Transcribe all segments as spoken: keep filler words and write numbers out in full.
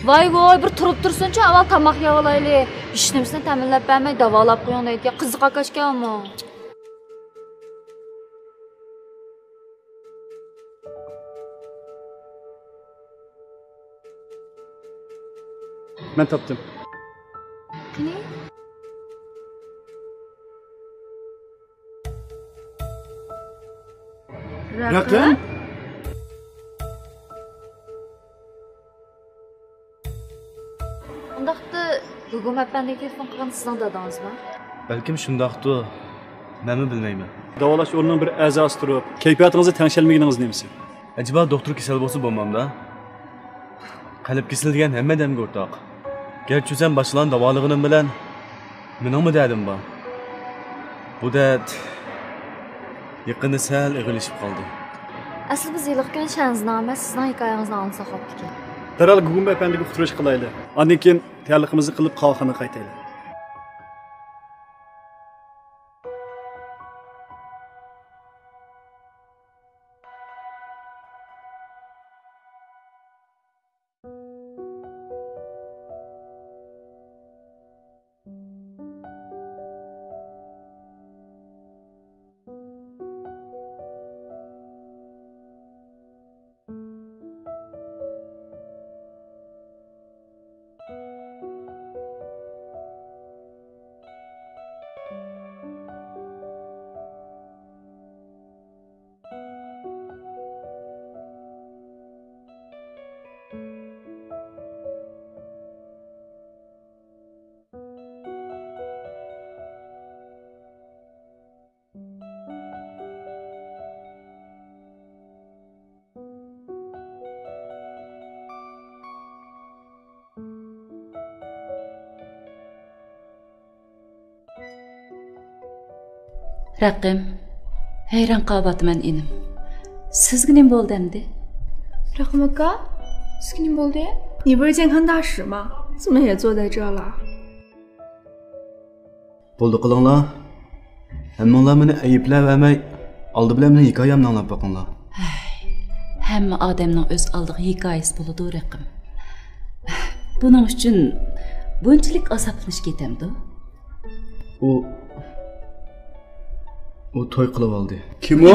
ۋاي ۋاي، بىر تۇرۇپ تۇرسۇنچە، ئاۋۋال تاماق يەۋالايلى. ھېچنېمىسىنى تەمىنلەپ بەرمەي داۋالاپ قويۇڭ دەيدىكەن. قىزىق ئاكاشكەن ئۇمۇ. مەن تاپتىم. قېنى؟ رەقەم؟ ئۇنداقتا گۇگۇم ئەپەندىگە تېلېفون قىلغان سىزنىڭ دادىڭىزمۇ؟ بەلكىم شۇنداقتۇ. مەنمۇ بىلمەيمەن. داۋالاش ئورنىنىڭ بىر ئەزاسى تۇرۇپ، كەيپىياتىڭىزنى تەڭشەلمىگىنىڭىز نېمىسى؟ ئەجەبا دوختۇر كېسەل بولسا بولمامدا؟ قەلب كېسىلى دېگەن ھەممە ئادەمگە ئورتاق. گەرچە ئۆزۈم باشقىلارنى داۋالىغىنىم بىلەن، مېنىڭمۇ دەردىم بار. بۇ دەرد يېقىندا سەل ئېغىرلىشىپ قالدى. ئەسلى بىز ھېلىقى كۈنى شەنزىنىڭ ئەمەس، سىزنىڭ ھېكايىڭىزنى ئاڭلىساق بوپتىكەن. دەرھال گۇگۇم ئەپەندىگە ئۇقتۇرۇش قىلايلى. ئاندىن كېيىن تەييارلىقىمىزنى قىلىپ، قاۋاقخانىغا قايتايلى. رەقىم، ھەيران قاۋاتىمەن ئىنىم. سىزگە نېمە بولدى ئەمدى؟ رەقىم ئاكا، سىزگە نېمە بولدى؟ 你不是健康大使吗？怎么也坐在这了？ بولدى قىلىڭلار. ھەممىڭلار مېنى ئەيىبلەۋەرمەي، ئالدى بىلەن مېنىڭ ھېكايەمنى ئاڭلاپ بېقىڭلار. ھەي، ھەممە ئادەمنىڭ ئۆز ئالدىغا ھېكايىسى بولىدۇ، رەقىم. بۇنىڭ ئۈچۈن بۇنچىلىك ئازابلىنىش كېتەمدۇ؟ ئۇ، ئۇ توي قىلىۋالدى. كىم ئۇ؟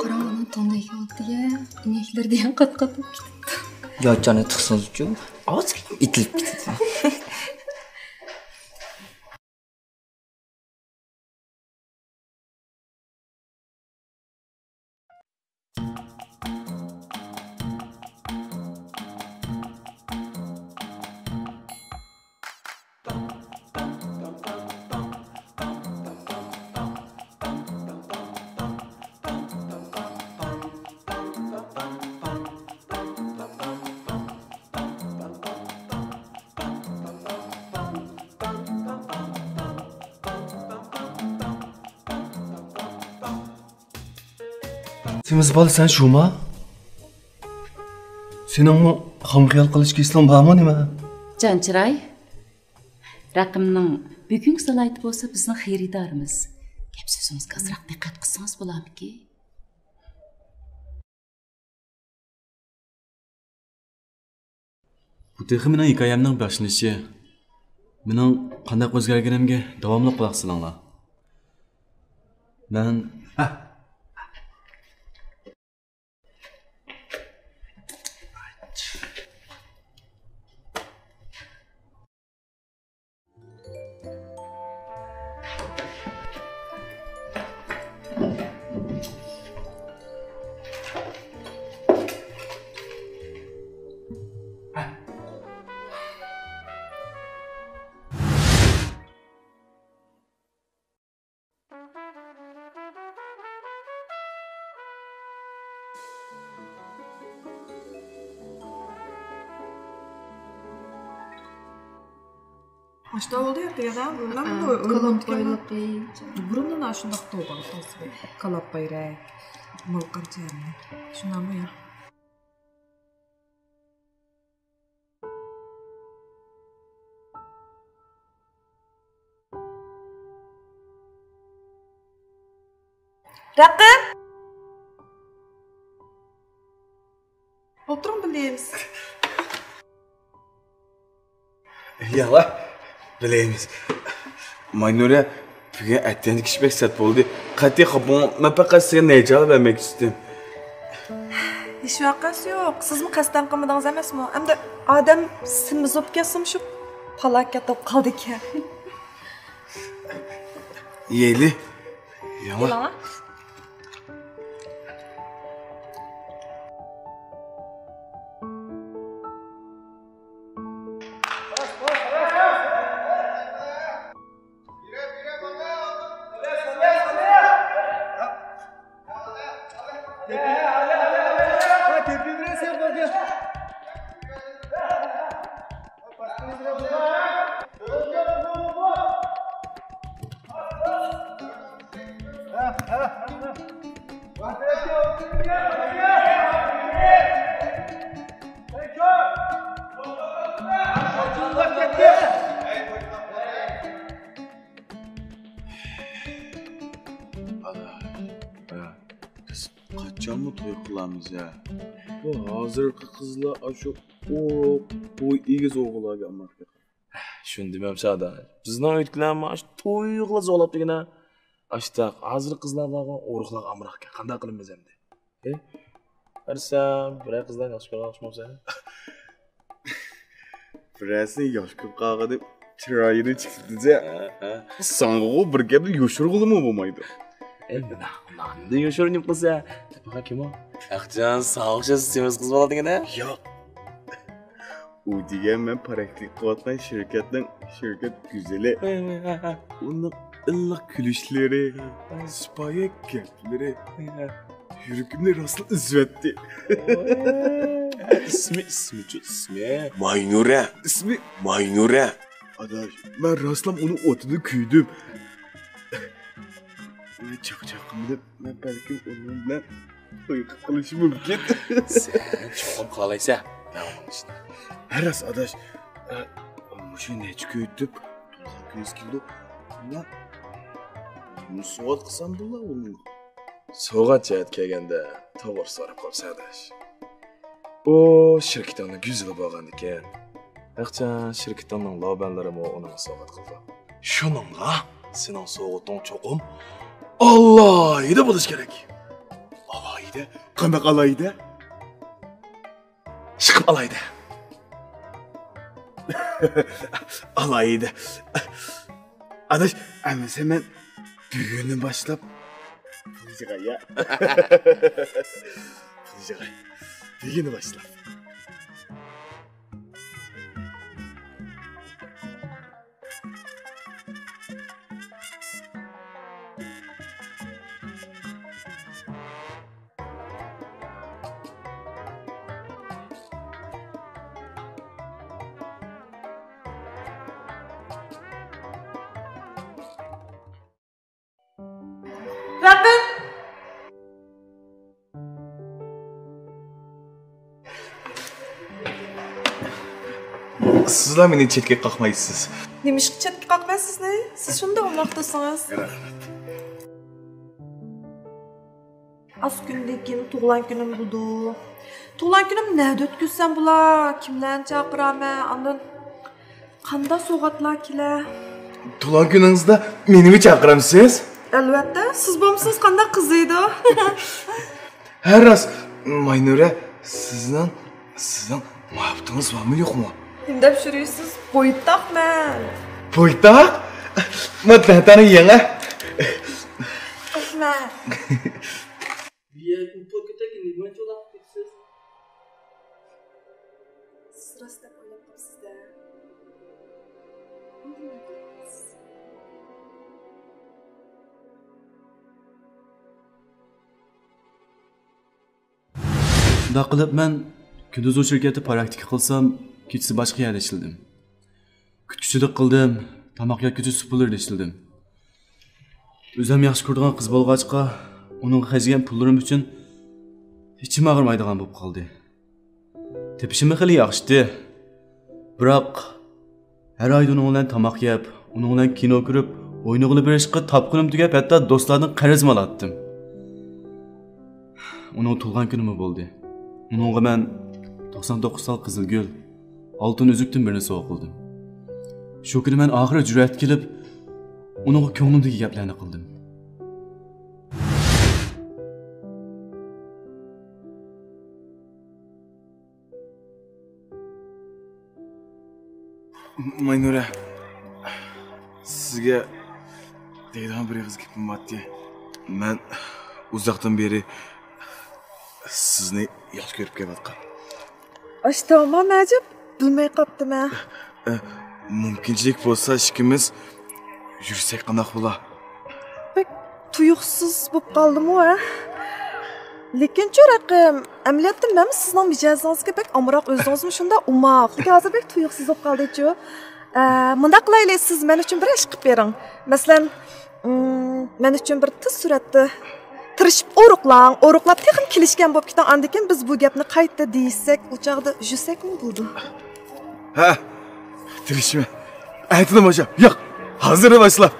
قاراڭ، ئانا توڭدەك بولۇپتىكەن، ئىنەكلىرى دېگەن قات-قات بولۇپ كېتىپتۇ. ياچانى تىقسىڭىزچۇ، ئاۋازلىرىم ئېتىلىپ كېتىدۇ. سېمىز بالا، سەن شۇما؟ سېنىڭمۇ خام خىيال قىلىش كېسىلىڭ بارمۇ نېمە؟ جان چىراي، رەقىمنىڭ بۈگۈنكى سالاھىيىتى بولسا بىزنىڭ خېرىدارىمىز. گەپ سۆزىڭىزگە ئازراق دىققەت قىلسىڭىز بولارمىكىن؟ بۇ تېخى مېنىڭ ھېكايەمنىڭ باشلىنىشى. مېنىڭ قانداق ئۆزگەرگىنىمگە داۋاملىق قۇلاق سېلىڭلار. مەن ئاشتا بولدى يەتتە يادا، بۇرۇنلا بۇ كالاب بايلىقى. بۇرۇندىن شۇنداق تۇغان قالسا، كالاب بايراق، مالقار چەرمى. شۇنداقمۇ يا؟ رەقىم! ئولتۇرۇڭ، بىللە يەيمىز. يالا، بىللە يەيمىز. ماينۇرە، بۈگۈن ئەتىگەندىكى ئىش بەك سەت بولدى. قەتئىي خاپا بولما، مەن پەقەت سىزگە نەيچە ئېلىپ بەرمەكچى ئىستىدىم. ھېچ ۋەقەسى يوق. سىزمۇ قەستەن قىلمىدىڭىز ئەمەسمۇ؟ ئەمدى ئادەم سېمىز بولۇپ كەتسىمۇ شۇ پالاكەت بولۇپ قالىدىكەن. يەيلى. يالا. قاچانمۇ توي قىلامىز ھە؟ بۇ ھازىرقى قىزلار ئاشۇ ئورۇق، بوي ئېگىز ئوغۇللارغا ئامراق. شۇنى دېمەمسە ئاداش. بىزنىڭ ئۆيدىكىلەرمۇ ئاشۇ تويغىلا زورلاپ دېگىنە. ئاشتاق، ھازىر قىزلار بارغان ئورۇقلارغا ئامراقكەن. قانداق قىلىمىز ئەمدى؟ ھە؟ قارىسام، بىرەر قىزلارنى ياخشى كۆرگەن ئوخشىمامسەن؟ بىرەرسىنى ياخشى كۆرۈپ قالغىنى چىرايىنى چىقىردىجە. ھە، ھە. ساڭىغۇ بىر گەپنى يوشۇرغىلىمۇ بولمايدۇ. ئەي، ناندىن يوشۇرۇن نېمە قىلسا؟ تېپىغان كىم ئۇ؟ ئەخجان، ساڭا ئوخشاش سېمىز قىز بولىدىغىنە. ياق. ئۇ دېگەن مەن پاراڭلىق قىلىۋاتقان شىركەتنىڭ شىركەت گۈزىلى. ھە، ھە، ھە، ھە. ئۇنىڭ ئىللىق كۈلۈشلىرى، ھە، سىپايە گەپلىرى، ھە، يۈرىكىمنى راستلا ئۈزۈۋەتتى. ئىسمى، ئىسمىچۇ، ئىسمى؟ ماينۇرە. ئىسمى؟ ماينۇرە. ئاداش، مەن راستلا ئۇنىڭ ئوتىدا كۆيدۈم. مەن چاقچاق قىلىپ، مەن بەلكىم ئۇنىڭ بىلەن توي قىلىشى مۇمكىن. سەن چوقۇم قىلالايسەن. مەن ئۇنىڭ ئىشىنى. ھە راست، ئاداش. ئە، مۇشۇ نەچچە كۈن ئۆتۈپ، تۇغۇلغان كۈنىگە كېلىدۇ. مەن نېمە سوۋغات قىلسام بولار ئۇنىڭغا؟ سوۋغات جەھەتكە كەلگەندە، توغرا سوراپ قاپسەن، ئاداش. ئۇ شىركىتىڭنىڭ گۈزىلى بولغاندىكىن، ھەقچان شىركىتىڭنىڭ لابەنلىرىمۇ ئۇنىڭغا سوۋغات قىلىدۇ. شۇنىڭغا سېنىڭ سوۋغىتىڭ چوقۇم ئالاھىدە بولۇشى كېرەك. ئالاھىدە؟ قانداق ئالاھىدە؟ چىقىپ ئالاھىدە. ئالاھىدە. ئاداش، ئەمىسە مەن بۈگۈندىن باشلاپ پۇل يىغاي يا. پۇل يىغاي. بۈگۈندىن باشلاپ. رەقىم! سىزلا مېنى چەتكە قاقمايسىز. نېمىشقا چەتكە قاقمايسىزنى؟ سىز شۇنداق ئوماق دوستىڭىز. رەھمەت. ئاز كۈندىن كېيىن تۇغۇلغان كۈنۈم بولىدۇ. تۇغۇلغان كۈنۈمنى نەدە ئۆتكۈزسەم بولا؟ كىملەرنى چاقىرامەن؟ ئاندىن قانداق سوۋغاتلار كېلە؟ تۇغۇلغان كۈنىڭىزدە مېنىمۇ چاقىرامسىز؟ ئەلۋەتتە، سىز بولمىسىڭىز قانداق قىزىيدۇ؟ ھە راست، ماينۇرە، سىزنىڭ، سىزنىڭ مۇھەببىتىڭىز بارمۇ يوقمۇ؟ نېمە دەپ يۈرىسىز؟ بويتاق مەن. بويتاق؟ ما تەنتەنە يېڭى. رەھمەت. بۇ يەردىن پول كۆتەرگىلى نېمە ئۈچۈن ئۇلاپ كېتىسىز؟ سىز راست دەپ ئويلاپ قاپسىز-دە. شۇنداق قىلىپ مەن كۈندۈزى شىركەتتە پراكتىكا قىلسام، كېچىسى باشقا يەردە ئىشلىدىم. كۈتكۈچىلىك قىلدىم، تاماق يەتكۈزۈش سۇپىلىرىدا ئىشلىدىم. ئۆزۈم ياخشى كۆرىدىغان قىز بولغاچقا، ئۇنىڭغا خەجلىگەن پۇللىرىم ئۈچۈن ئىچىم ئاغرىمايدىغان بولۇپ قالدى. تېپىشىممۇ خېلى ياخشىتى. بىراق، ھەر ئايدا ئۇنىڭ بىلەن تاماق يەپ، ئۇنىڭ بىلەن كىنو كۆرۈپ، ئوينىغىلى بېرىشقا تاپقىنىم تۈگەپ، ھەتتا دوستلاردىن قەرزمۇ ئالاتتىم. ئۇنىڭ تۇغۇلغان كۈنىمۇ بولدى. ئۇنىڭغا مەن توقسان توققۇز تال قىزىل گۈل، ئالتۇن ئۈزۈكتىن بىرنى سوۋغا قىلدىم. شۇ كۈنى مەن ئاخىرى جۈرئەت كېلىپ، ئۇنىڭغا كۆڭلۈمدىكى گەپلەرنى قىلدىم. ماينۇرە، سىزگە دەيدىغان بىر ئېغىز گېپىم بارتى. مەن ئۇزاقتىن بېرى سىزنى ياخشى كۆرۈپ كېلىۋاتقان. ئاشتاما مەجىپ، بىلمەي قاپتىمەن. ئە، مۇمكىنچىلىك بولسا ئىككىمىز يۈرسەك قانداق بولا؟ بەك تۇيۇقسىز بولۇپ قالدىمۇ، ھە؟ لېكىنچۇ رەقىم، ئەمەلىيەتتە مەنمۇ سىزنىڭ مىجەزىڭىزگە بەك ئامراق، ئۆزىڭىزمۇ شۇنداق ئوماق. لېكىن ھازىر بەك تۇيۇقسىز بولۇپ قالدىچۇ. ئە، مۇنداق قىلايلى، سىز مەن ئۈچۈن بىر ئىش قىلىپ بېرىڭ. مەسىلەن، مم، مەن ئۈچۈن بىر تېز سۈرئەتتە تىرىشىپ ئورۇقلاڭ، ئورۇقلاپ تېخىمۇ كېلىشكەن بولۇپ كېتىڭ، ئاندىن كېيىن بىز بۇ گەپنى قايتا دېيىشسەك، ئۇ چاغدا يۈرسەكمۇ بولىدۇ. ھە، تىرىشىمەن. ئەتىلا باشلاپ، ياق، ھازىرلا باشلاپ.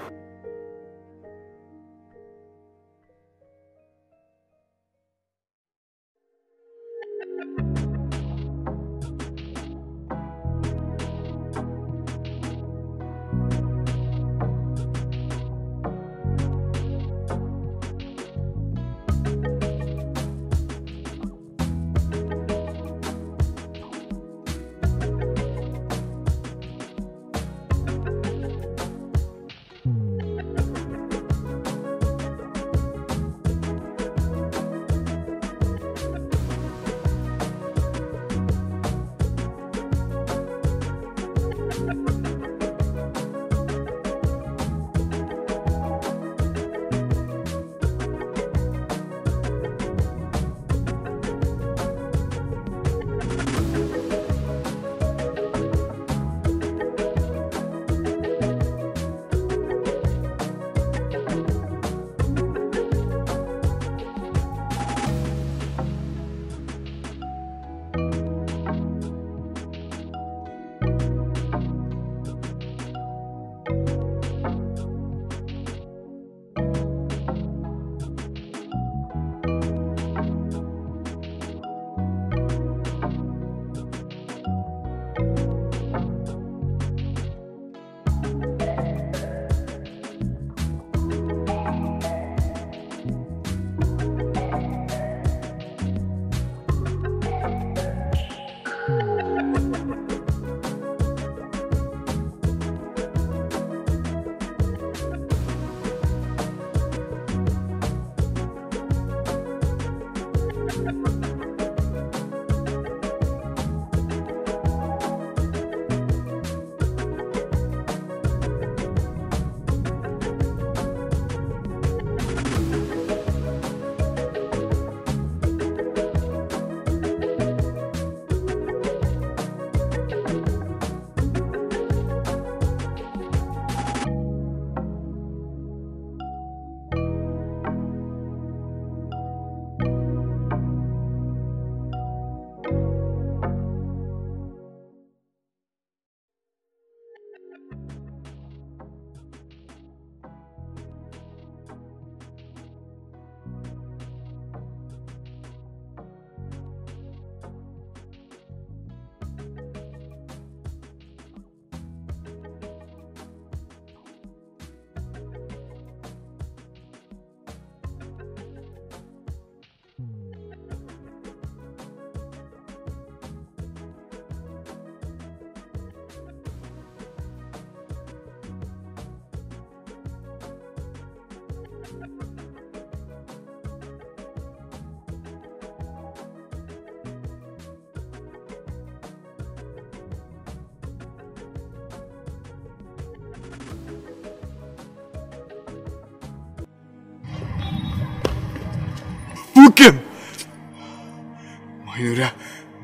ماينۇرە،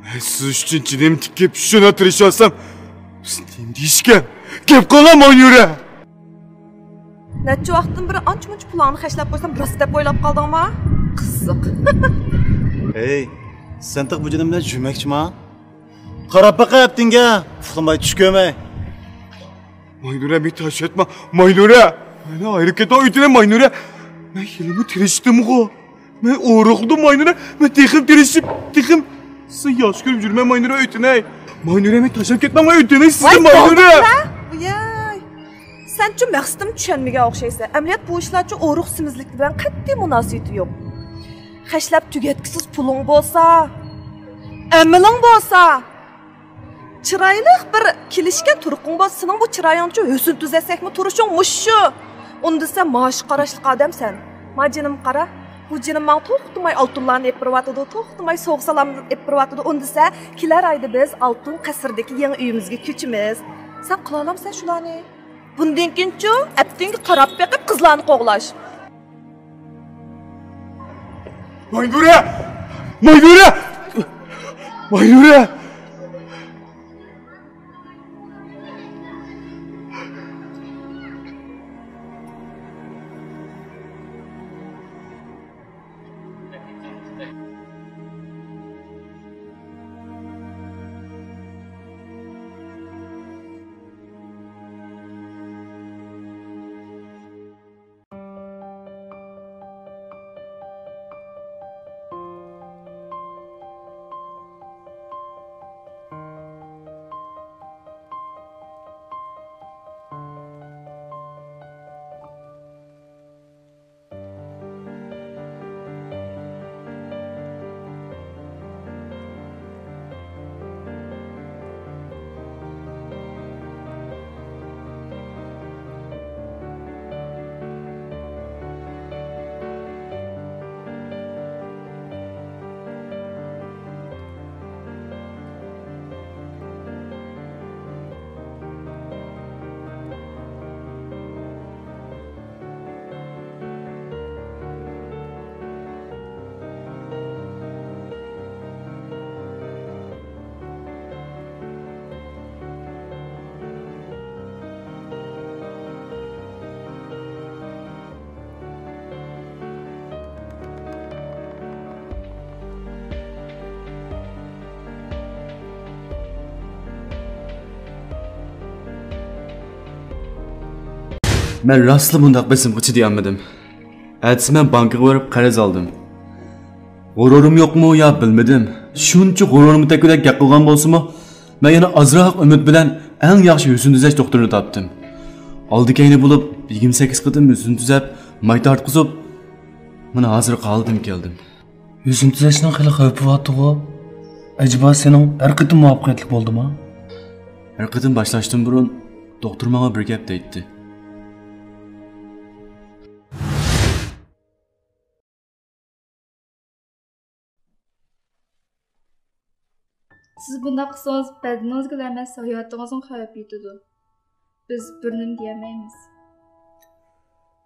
مەن سىز ئۈچۈن جېنىمنى تىكىپ شۇنداق تىرىشىۋاتسام، سىز نېمە دېيىشكەن؟ گەپ قىلغىن، ماينۇرە! نەچچە ۋاقىتتىن بېرى ئانچە-مۇنچە پۇلۇڭنى خەجلەپ قويسام، راست دەپ ئويلاپ قالدىڭما؟ قىزىق. ھەي، سەن تېخى بۇ جېنىم بىلەن يۈرمەكچىما؟ قاراپ باقە ئەپتىڭگە، ئۇخلىماي چۈش كۆرمەي. ماينۇرە، مېنى تاشلاتما، ماينۇرە! مەن ئايرىپ كەتمەڭ ئۆتۈنەي، ماينۇرە! مەن ھېلىمۇ تىرىشتىمغۇ! مەن ئورۇقلىدىم، ماينۇرە! مەن تېخىمۇ تىرىشىپ، تېخىمۇ سىزنى ياخشى كۆرۈپ يۈرىمەن، ماينۇرە، ئۆتۈنەي! ماينۇرە، مېنى تاشلاپ كەتمەڭ، مەن ئۆتۈنەي سىزدىن، ۋاي، ماينۇرە! توختىلا! ۋىياي! سەنچۇ مەقسىتىمنى چۈشەنمىگەن ئوخشايسەن. ئەمەلىيەت بۇ ئىشلارچۇ ئورۇق سېمىزلىك بىلەن قەتئىي مۇناسىۋىتى يوق. خەجلەپ تۈگەتكۈسىز پۇلۇڭ بولسا، ئەمىلىڭ بولسا، چىرايلىق بىر كېلىشكەن تۇرقۇڭ بولسا، سېنىڭ بۇ چىرايىڭچۇ ھۆسن تۈزەتسەكمۇ تۇرۇشۇڭ مۇشۇ. ئۇندىسە مائاشقا قاراشلىق ئادەمسەن. ما جېنىم قارا، بۇ جېنىم ماڭا توختىماي ئالتۇنلارنى ئېلىپ بېرىۋاتىدۇ، توختىماي سوۋغا-سالاملار ئېلىپ بېرىۋاتىدۇ. ئۇندىسە كېلەر ئايدا بىز ئالتۇن قەسىردىكى يېڭى ئۆيىمىزگە كۆچىمىز. سەن قىلالامسەن شۇلارنى؟ بۇندىن كېيىنچۇ ئەپتىڭگە قاراپ بېقىپ قىزلارنى قوغلاش. ماينۇرە! ماينۇرە! ماينۇرە! مەن راستلا بۇنداق بېسىمغا چىدىيالمىدىم. ئەتىسى مەن بانكىغا بېرىپ قەرز ئالدىم. غۇرۇرۇم يوقمۇ يا بىلمىدىم، شۇنچە غۇرۇرۇم تەگكۈدەك گەپ قىلغان بولسىمۇ، مەن يەنە ئازراق ئۈمىد بىلەن ئەڭ ياخشى ھۆسن تۈزەش دوختۇرىنى تاپتىم. ئالدى-كەينى بولۇپ يىگىرمە سەككىز قېتىم ھۆسن تۈزەپ، ماي تارتقۇزۇپ، مانا ھازىرقى ھالىتىمگە كەلدىم. ھۆسن تۈزەشنىڭ خېلى خەۋپى بارتىغۇ؟ ئەجەبا سېنىڭ ھەر قېتىم مۇۋەپپەقىيەتلىك بولدىمۇ؟ ھەر قېتىم باشلاشتىن بۇرۇن دوختۇر ماڭا بىر گەپ دەيتتى. سىز بۇنداق قىلسىڭىز، بەدىنىڭىزگىلا ئەمەس، ھاياتىڭىزغا خەۋپ يېتىدۇ. بىز بىر نېمە دېيەلمەيمىز.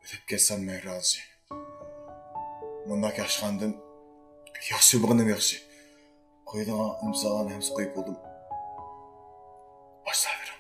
ئۆلۈپ كەتسەم مەن رازى. مۇنداق ياشىغاندىن ياخشى بولغىنىم ياخشى. قويىدىغان ئىمزالارنى ھەممىسى قويۇپ بولدۇم. باشلاۋېرىڭ.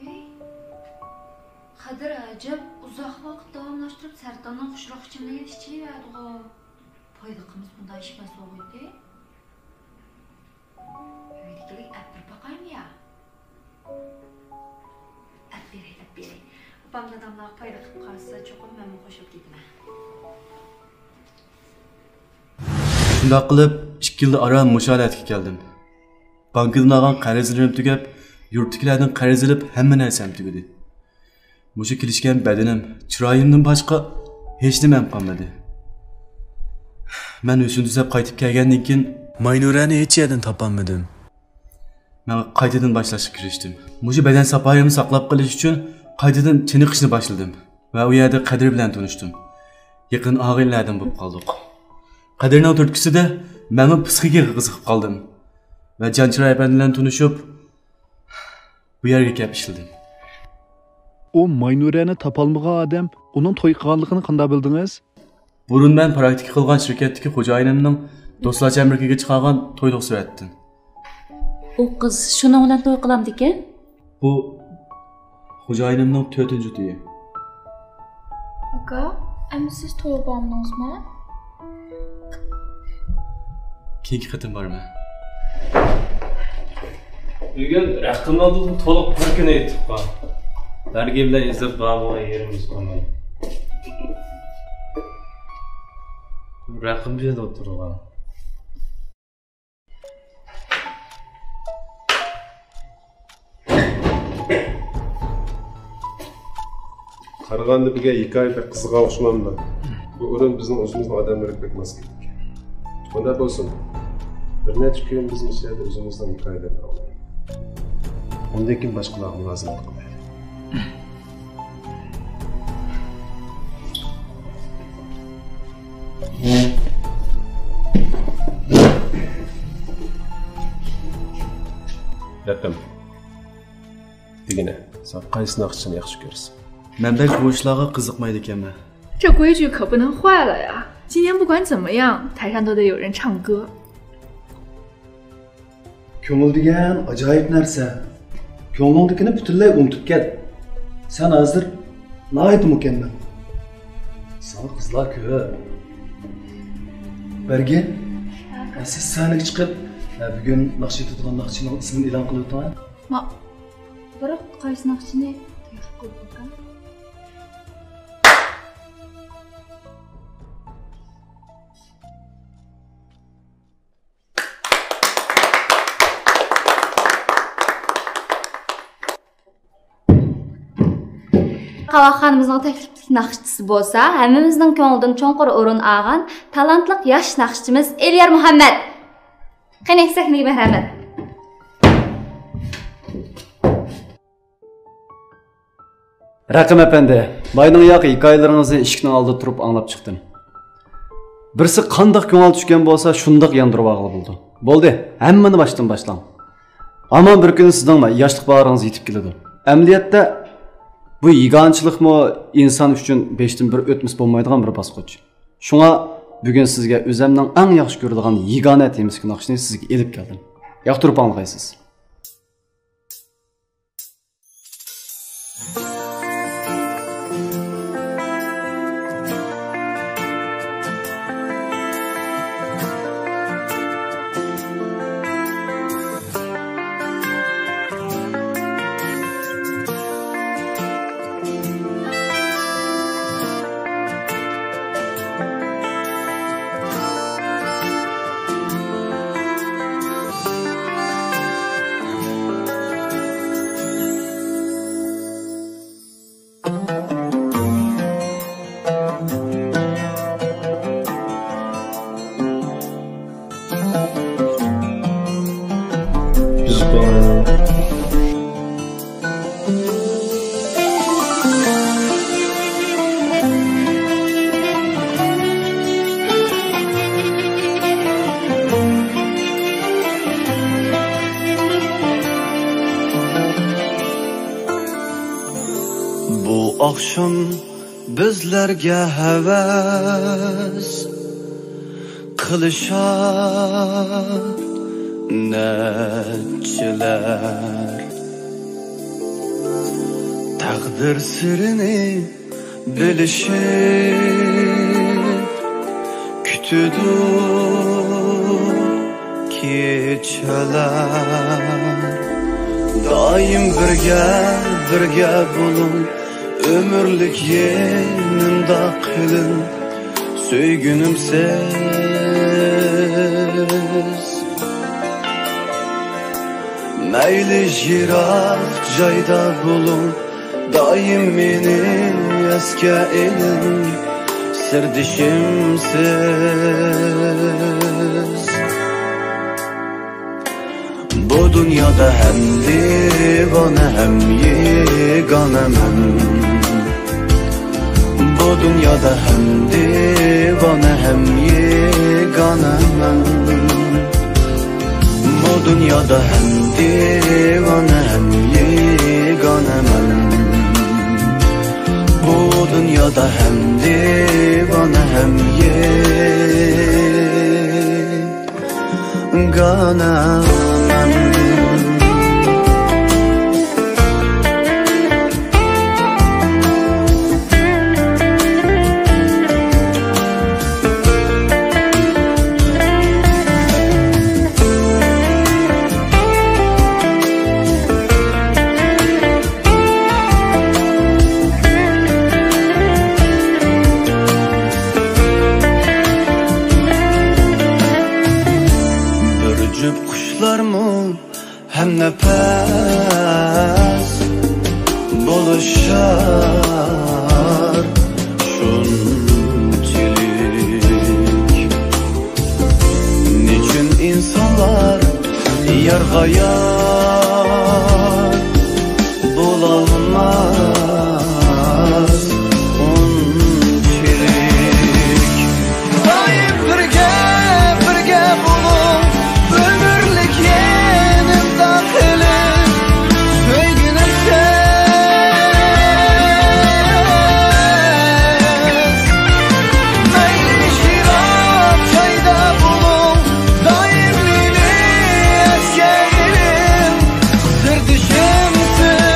ھەي، قادىر ئەجەب ئۇزاق ۋاقىت داۋاملاشتۇرۇپ سەرتاننىڭ خۇشراق ئىچىملىكىنى ئىچىۋەردىغۇ. پايدىقىمىز بۇنداق ئىچمەس ئوغۇيتى. ئۆيدىكىلىك ئەپ بېرىپ باقايمۇ يا؟ ئەپ بېرەي، ئەپ بېرەي. ئاپام داداملارغا پايدا قىلىپ قالسا، چوقۇم مەنمۇ قوشۇلۇپ كېتىمەن. شۇنداق قىلىپ، ئىككى يىلدا ئاران مۇشۇ ھالەتكە كەلدىم. بانكىدىن ئالغان قەرزلىرىم تۈگەپ، يۇرتتىكىلەردىن قەرز ئېلىپ، ھەممە نەرسەم تۈگىدى. مۇشۇ كېلىشكەن بەدىنىم، چىرايىمدىن باشقا ھېچنېمەم قالمىدى. مەن ھوشۇمنى تۈزەپ قايتىپ كەلگەندىن كېيىن، ماينۇرەنى ھېچ يەردىن تاپالمىدىم. مەن قايتىدىن باشلاشقا كىرىشتىم. مۇشۇ بەدەن ساپايىمنى ساقلاپ قېلىش ئۈچۈن قايتىدىن چېنىقىشنى باشلىدىم ۋە ئۇ يەردە قەدىر بىلەن تونۇشتۇم. يېقىن ئاغىنىلەردىن بولۇپ قالدۇق. قەدىرنىڭ تۈرتكىسىدە مەنمۇ پسىخىكىغا قىزىقىپ قالدىم ۋە جانچىراي ئەپەندى بىلەن تونۇشۇپ، بۇ يەرگە كەپ ئىشلىدىم. ئۇ ماينۇرەنى تاپالمىغان ئادەم، ئۇنىڭ توي قىلغانلىقىنى قانداق بىلدىڭىز؟ بۇرۇن مەن پراكتىكا قىلغان شىركەتتىكى خوجايىنىمنىڭ دوستلار چەمبىرىكىگە چىقارغان تويلۇق سۈرەتتىن. ئۇ قىز شۇنىڭ بىلەن توي قىلامدىكەن؟ بۇ خوجايىنىمنىڭ تۆتىنچى تويى. ئاكا، ئەمدى سىز تويغا بارمىدىڭىزمۇ؟ كېيىنكى قېتىم بارىمەن. بۈگۈن رەقىم ئالدىدىن تولۇق بىر كۈن ئېيتىپ قال. بەرگى بىلەن ئىززەت بار بولغان يېرىمىز قالمىدى. رەقىم بىلەن ئولتۇرغان. قارىغاندا بۈگۈن ھېكايە بەك قىزىققان ئوخشىمامدۇ؟ بۇ ئورۇن بىزنىڭ ئۆزىمىزنىڭ ئادەملىرىگە بەك ماس كېلىدىكەن. شۇنداق بولسۇن، بىر نەچچە كۈن بىز مۇشۇ يەردە ئۆزىمىزنىڭ ھېكايىلىرىنى ئاڭلايلى. ئۇندىن كېيىن باشقىلارغا مۇلازىمەت قىلايلى. رەقىم. دېگىنە، سەن قايسى ناخشىچىنى ياخشى كۆرىسەن؟ مەن بەك بۇ ئىشلارغا قىزىقمايدىكەنمەن. 这规矩可不能坏了呀！今天不管怎么样，台上都得有人唱歌。 كۆڭۈل دېگەن ئاجايىپ نەرسە. كۆڭلۈڭدىكىنى پۈتۈنلەي ئۇنتۇپ كەت. سەن ھازىر ناھايىتى مۇكەممەل. ساڭا قىزلار كۆپ. بەرگى، سىز سەھنىگە چىقىپ، بۈگۈن ناخشا ئېيتىدىغان ناخشىچىنىڭ ئىسمىنى ئېلان قىلىۋېتىڭ. ما، بىراق قايسى ناخشىنى تەكلىپ قىلىدىكەن؟ قاۋاقخانىمىزنىڭ تەكلىپلىك ناخشىچىسى بولسا، ھەممىمىزنىڭ كۆڭلىدىن چوڭقۇر ئورۇن ئالغان تالانتلىق ياش ناخشىچىمىز ئېلىيار مۇھەممەت. قېنى، سەھنىگە مەرھەمەت. رەقىم ئەپەندى، بايىنىڭياقى ھېكايىلىرىڭىزنى ئىشىكنىڭ ئالدىدا تۇرۇپ ئاڭلاپ چىقتىم. بىرسى قانداق كۆڭۈل چۈشكەن بولسا، شۇنداق ياندۇرۇۋالغىلى بولىدۇ. بولدى، ھەممىنى باشتىن باشلاڭ. ھامان بىر كۈنى سىزنىڭ ياشلىق باھارىڭىز يېتىپ كېلىدۇ. ئەمەلىيەتتە، بۇ يېگانىچىلىقمۇ ئىنسان ئۈچۈن بېشىدىن بىر ئۆتمىسە بولمايدىغان بىر باسقۇچ. شۇڭا بۈگۈن سىزگە ئۆزەمنىڭ ئەڭ ياخشى كۆرىدىغان يېگانە تېمىسىدىكى ناخشىنى سىزگە ئېلىپ كەلدىم. ياقتۇرۇپ ئاڭلىغايسىز. بۇ ئاخشام بىزلەرگە ھەۋەس قىلىشار نەچچىلەر، تەقدىر سىرىنى بىلىشىپ كۈتىدۇ كېچىلەر. دائىم بىرگە، بىرگە بولۇڭ، ئۆمۈرلۈك يېنىمدا قېلىڭ، سۆيگۈنۈم سىز. مەيلى يىراق جايدا بولۇڭ، دائىم مېنى ئەسكە ئېلىڭ، سىردىشىمسىز. بۇ دۇنيادا ھەم دىۋانە، ھەم يېگانە مەن. بۇ دۇنيادا ھەم دىۋانە، ھەم يېگانە مەن. بۇ دۇنيادا ھەم دىۋانە، ھەم يېگانە مەن. بۇ دۇنيادا ھەم دىۋانە، ھەم يېگانە مەن. بىر جۈپ قۇشلارمۇ ھەمنەپەس بولۇشار شۇنچىلىك. نېچۈن ئىنسانلار يارغا يار بولالماس ئۇنچىلىك؟ دائىم بىرگە، بىرگە بولۇڭ، ئۆمۈرلۈك يېنىمدا قېلىڭ، سۆيگۈنۈم سەن. مەيلى يىراق جايدا بولۇڭ، دائىم مېنى ئەسكەرتىۋېرىڭ، سىردىشىمسىز.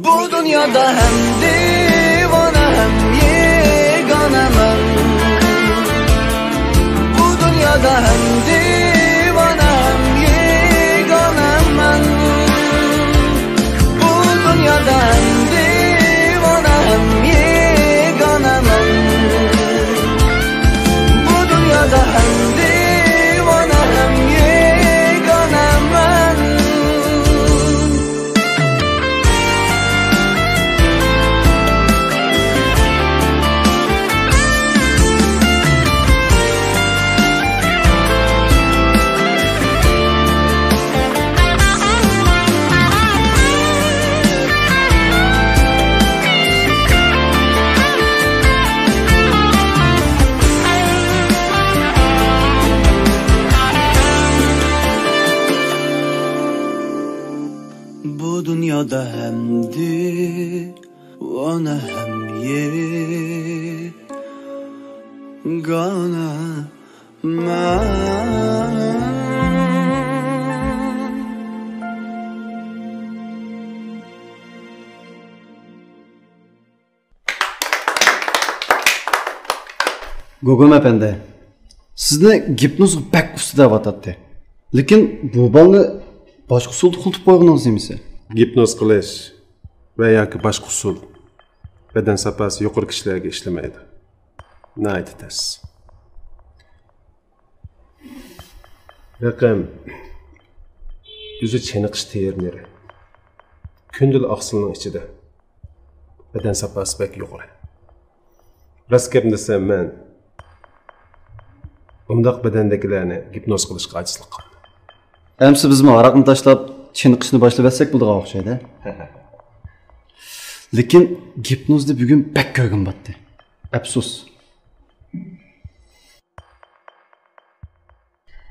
بۇ دۇنيادا ھەم دىۋانە، ھەم يېگانە مەن. بۇ دۇنيادا ھەم دىۋانە، ھەم يېگانە مەن. بۇ دۇنيادا ھەم دىۋانە، ھەم يېگانە مەن. بۇ دۇنيادا ھەم دىۋانە، ھەم يېگانە مەن. بۇ دۇنيادا ھەم دىۋانە، ھەم يېگانە مەن. گوگۇم ئەپەندى، سىزنى گىپنوزغا بەك ئۇستا دەۋاتاتتى. لېكىن بۇ بالنى باشقا ئۇسۇلدا ئۇخلىتىپ قويغىنىڭىز نېمىسى؟ گىپنوز قىلىش ۋە ياكى باشقا ئۇسۇل بەدەن ساپاسى يۇقىرى كىشىلەرگە ئىشلىمەيدۇ. ناھايىتى تەس. رەقەم، ئۆزى چېنىقىش تېرمىرى. كۈندىلا ئاقسىلنىڭ ئىچىدە. بەدەن ساپاسى بەك يۇقىرى. راست گەپنى دېسەم، مەن بۇنداق بەدەندىكىلەرنى گىپنوز قىلىشقا ئاجىزلىق قىلىمەن. ئەمسە بىزمۇ ھاراقنى تاشلاپ، چېنىقىشنى باشلىۋەتسەك بولىدىغان ئوخشايدۇ. لېكىن گىپنوزنى بۈگۈن بەك كۆرگۈم باتتى. ئەپسۇس.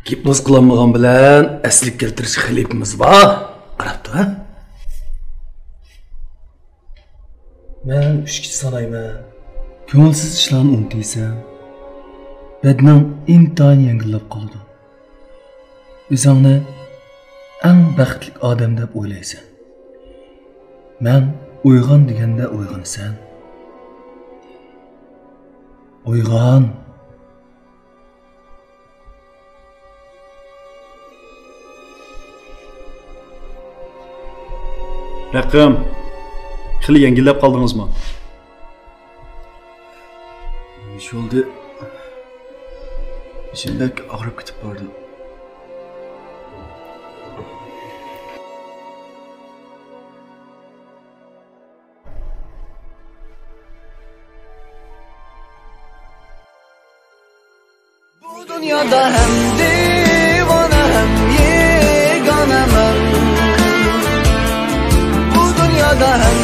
گىپنوز قىلالمىغان بىلەن ئەسلىگە كەلتۈرۈش خەلىپىمىز بار. قاراپ تۇر، ھە؟ مەن ئۈچكىچە سانايمەن. كۆڭۈلسىز ئىشلارنى ئۇنتۇيسەن. بەدىنىڭ ئىنتايىن يەڭگىللەپ قالىدۇ. ئۆزۈڭنى ئەڭ بەختلىك ئادەم دەپ ئويلايسەن. مەن ئويغان دېگەندە ئويغىنىسەن. ئويغان. رەقەم، خېلى يەڭگىللەپ قالدىڭىزمۇ؟ نېمە ئىش بولدى؟ بېشىم بەك ئاغرىپ كېتىپ باردى. دۇنيادا ھەم دىۋانە، ھەم يېگانە مەن. بۇ دۇنيادا ھەم